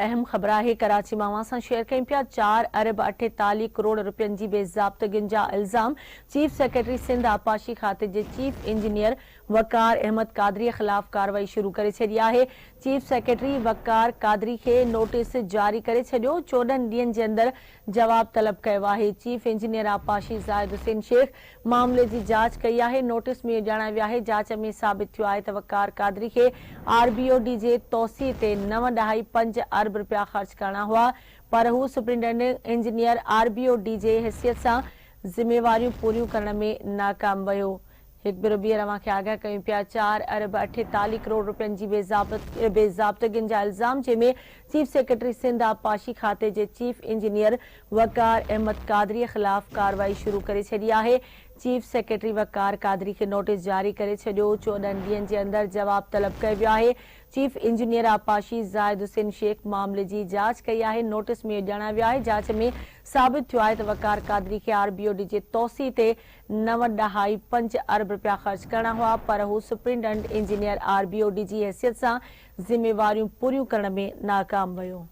اهم خبر آهي ڪراچي مان اوهان سان شيئر ڪيون پيا چار ارب 48 ڪروڙ رپين جي بي ضابطگين جا الزام چيف سيڪريٽري سنڌ آبپاشي کاتي جي چيف انجنيئر وقار احمد قادري خلاف ڪارروائي شروع ڪري ڇڏي آهي چيف سيڪريٽري وقار قادري کي نوٽيس جاري ڪري ڇڏيو 14 ڏينهن جي اندر جواب طلب ڪيو آهي چيف انجنيئر آبپاشي زاهد حسين شيخ معاملي جي جاچ ڪئي آهي، نوٽيس ۾ اهو ڄاڻايو ويو آهي جاچ ۾ ثابت ٿيو آهي ته وقار قادري کي آر بي او ڊي جي توسيع تي 9.5 ارب رپيا خرچ ڪرڻا هئا پر هو superintending engineer R B O D جي حيثيت سان ذميواريون پوريون ڪرڻ ۾ ناڪام ويو. هڪ ڀيرو ٻيهر اوهان کي آگاهه ڪيون پيا چار ارب 48 ڪروڙ رپين جي بي ضابطگين جا الزام جنهن ۾ چيف سيڪريٽري سنڌ آبپاشي کاتي جي چيف انجنيئر وقار احمد قادري خلاف ڪارروائي شروع ڪري ڇڏي آهي، چيف سيڪريٽري وقار قادري کي نوٽيس جاري ڪري ڇڏيو، 14 ڏينهن جي اندر جواب طلب ڪيو ويو آهي، چيف انجنيئر آبپاشي زاهد حسين شيخ معاملي جي جاچ ڪئي آهي، نوٽيس ۾ اهو ڄاڻايو ويو آهي جاچ ۾ ثابت ٿيو آهي ته وقار قادري کي آر بي او ڊي جي توسيع تي 9.5 ارب رپيا خرچ ڪرڻا هئا پر هو superintendent engineer R B O D جي حيثيت سان ذميواريون پوريون ڪرڻ ۾ ناڪام ويو.